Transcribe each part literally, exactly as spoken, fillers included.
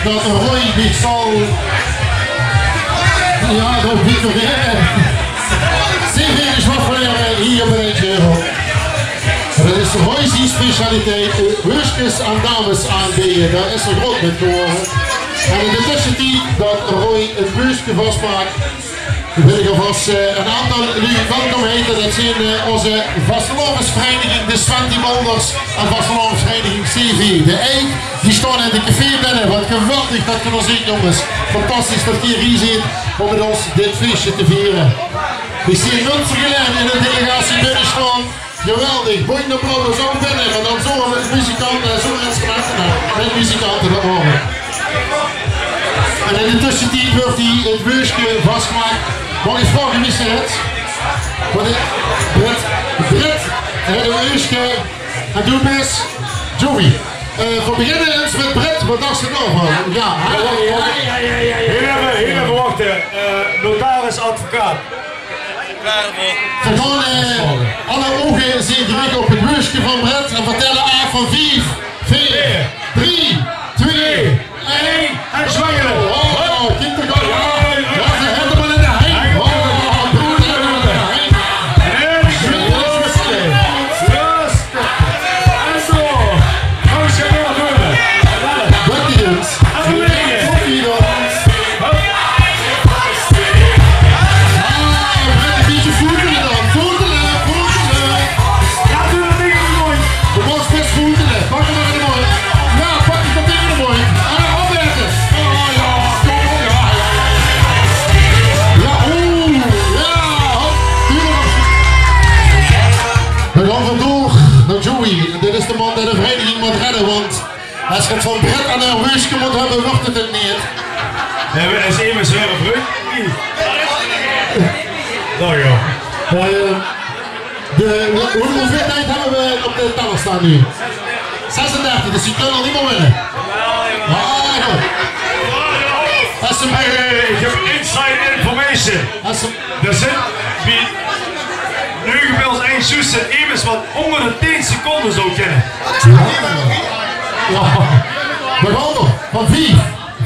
Dat Roy die zal, ja, dat biedt nog weer. Zeer veel is wat voor, eh, hier op de Eentje. Dat is Roy zien specialiteit, eh, wurskes aan dames aanbeje. Daar is er groot met geworden. En in de tussentied dat Roy het wurske vastmaakt, wil ik alvast, eh, een aantal luuj welkom heten. Dat zijn, eh, onze vastelaovesvereniging de Sventy Balders en vastelaovesvereniging C V de Eik. Die staan in de café binnen. Wat geweldig dat je er zit, jongens. Fantastisch dat je hier zit om met ons dit feestje te vieren. Ik zie Munstergelaen in de delegatie binnenstaan. Geweldig. Boeien de Branders ook binnen, maar dan zo met muzikanten en zo instrumenten. Met muzikanten, dat mogen. En in de tussentied wordt die het wurske vastgemaakt. Mag ik vragen wie ze het? Wat is Brett? Brett, het wurske. En doe best Joey. Eh, we beginnen eens met Brett. Wat dacht je daarvan? Ja, hè? Ja, ja, ja, ja, ja. Heel even, heel even wachten. Eh, notaris, advocaat. Gewoon, eh, alle ogen zijn gericht op het wurske van Brett en vertellen af van vief, veer, drie, twee, één en zwengelen. Oh, oh, kind er al. Ja, ze hebben hem in de hein. Oh, oh, oh, oh, oh, oh, oh. En zo. Gaan we ze nog doen. Wat is het? En bewegen. Hup. Ah, met een beetje voetelen dan. Voetelen, voetelen. Ja, doe dat ding in de mond. Je mag best voetelen. Pak hem maar in de mond. Ja, pak hem meteen in de mond. En dan opwerken. Oh, ja, kom op, ja, ja, ja. Ja, oeh, ja, hop. Doe nog. Dan gaan we door naar Joey. En dit is de man die de vereniging moet redden, want als je het van Brett en een wurske moet hebben, wordt het het niet. Hebben we eens even zware vreugd? Nou ja. Eh, de, hoe, hoeveel tijd hebben we op de teller staan nu? Zesendertig, dus je kunt al niet meer winnen. Ah, ja. Als ze maar, eh, ik heb inside information. Als ze Er zit bij nu gemiddeld één zus en emes wat onder de tien seconden zou kunnen. Ja. Ja. We gaan nog van vief,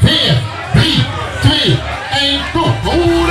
veer, drie, twee, één, go. Oeh,